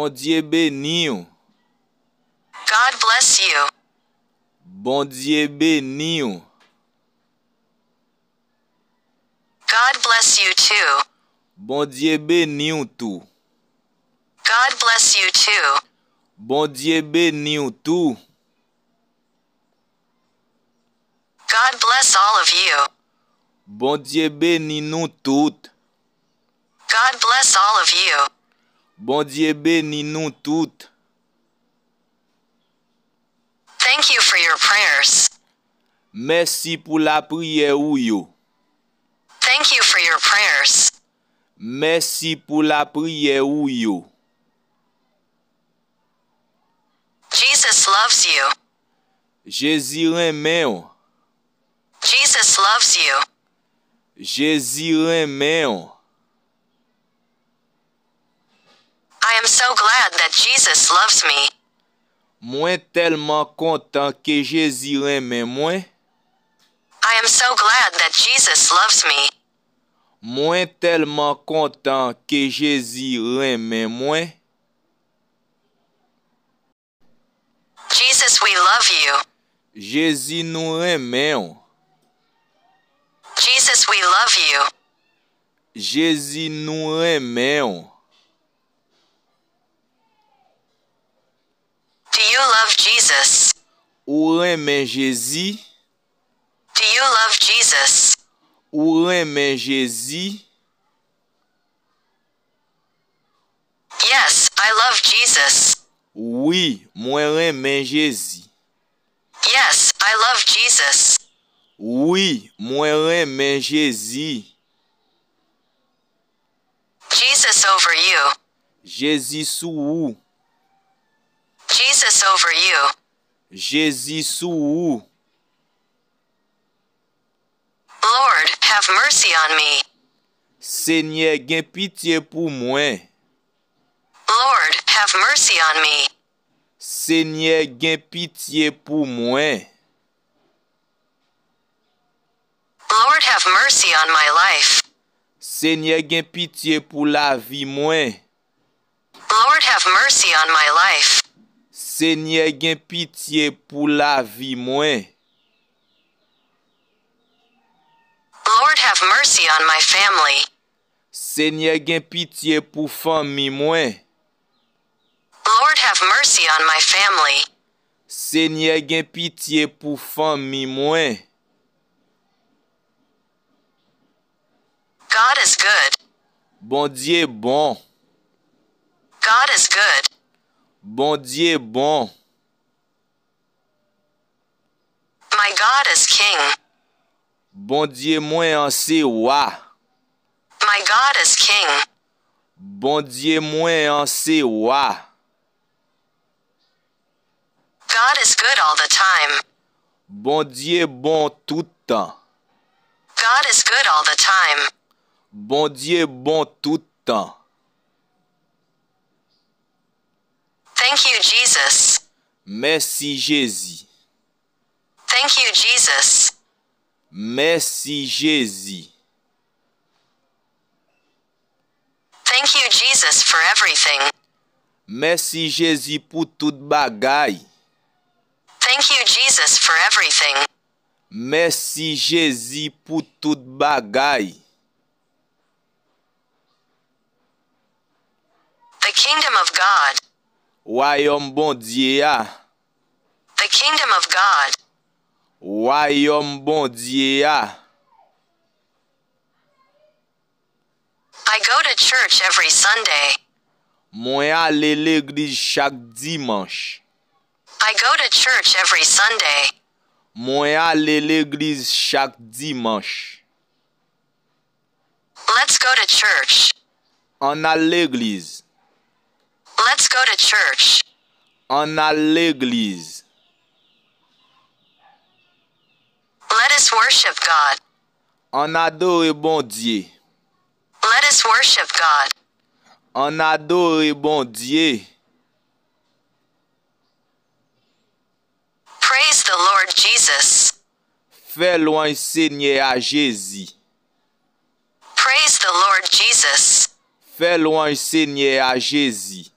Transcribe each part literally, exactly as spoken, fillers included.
Bondye beni w. God bless you. Bondye beni w. God bless you too. Bondye beni w tou. God bless you too. Bondye beni w tou. God bless all of you. Bondye beni nou tout. God bless all of you. Bondye beni nou tout. Thank you for your prayers. Mèsi pou lapriyè ou yo. Thank you for your prayers. Mèsi pou lapriyè ou yo. Jesus loves you. Jezi renmen w. Jesus loves you. Jezi renmen w. I am so glad that Jesus loves me. Mwen tèlman kontan ke Jezi renmen mwen. I am so glad that Jesus loves me. Mwen tèlman kontan ke Jezi renmen mwen. Jesus, we love you. Jezi, nou renmen w. Jesus, we love you. Jezi, nou renmen w. Do you love Jesus? Ou renmen Jezi? Do you love Jesus? Ou renmen Jezi? Yes, I love Jesus. Wi, mwen renmen Jezi. Yes, I love Jesus. Wi, mwen renmen Jezi. Jesus over you. Jezi sou ou. Jesus over you. Jezi sou ou. Lord, have mercy on me. Senyè, gen pitye pou mwen. Lord, have mercy on me. Senyè, gen pitye pou mwen. Lord, have mercy on my life. Senyè, gen pitye pou lavi mwen. Lord, have mercy on my life. Senyè, gen pitye pou lavi mwen. Lord, have mercy on my family. Senyè, gen pitye pou fanmi mwen. Lord, have mercy on my family. Senyè, gen pitye pou fanmi mwen. God is good. Bondye bon. God is good. Bondye bon. My God is king. Bondye mwen an se wa. My God is king. Bondye mwen an se wa. God is good all the time. Bondye bon tout tan. God is good all the time. Bondye bon tout tan. Thank you, Jesus. Mèsi, Jezi. Thank you, Jesus. Mèsi, Jezi. Thank you, Jesus, for everything. Mèsi, Jezi, pou tout bagay. Thank you, Jesus, for everything. Mèsi, Jezi, pou tout bagay. The kingdom of God. Wayòm Bondye a. The kingdom of God. Wayòm Bondye a. I go to church every Sunday. Mwen ale legliz chak dimanch. I go to church every Sunday. Mwen ale legliz chak dimanch. Let's go to church. Ann al legliz. Let's go to church. Ann al legliz. Let us worship God. Ann adore Bondye. Let us worship God. Ann adore Bondye. Praise the Lord Jesus. Fè lwanj Senyè a, Jezi. Praise the Lord Jesus. Fè lwanj Senyè a, Jezi.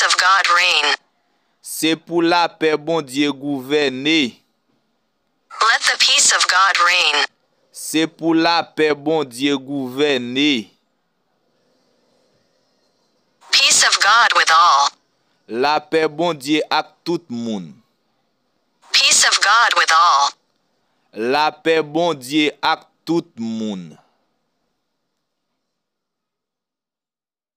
of God reign. Se pou lapè Bondye gouvène. Let the peace of God reign. Se pou lapè Bondye gouvène. Peace of God with all. Lapè Bondye ak tout moun. Peace of God with all. Lapè Bondye ak tout moun.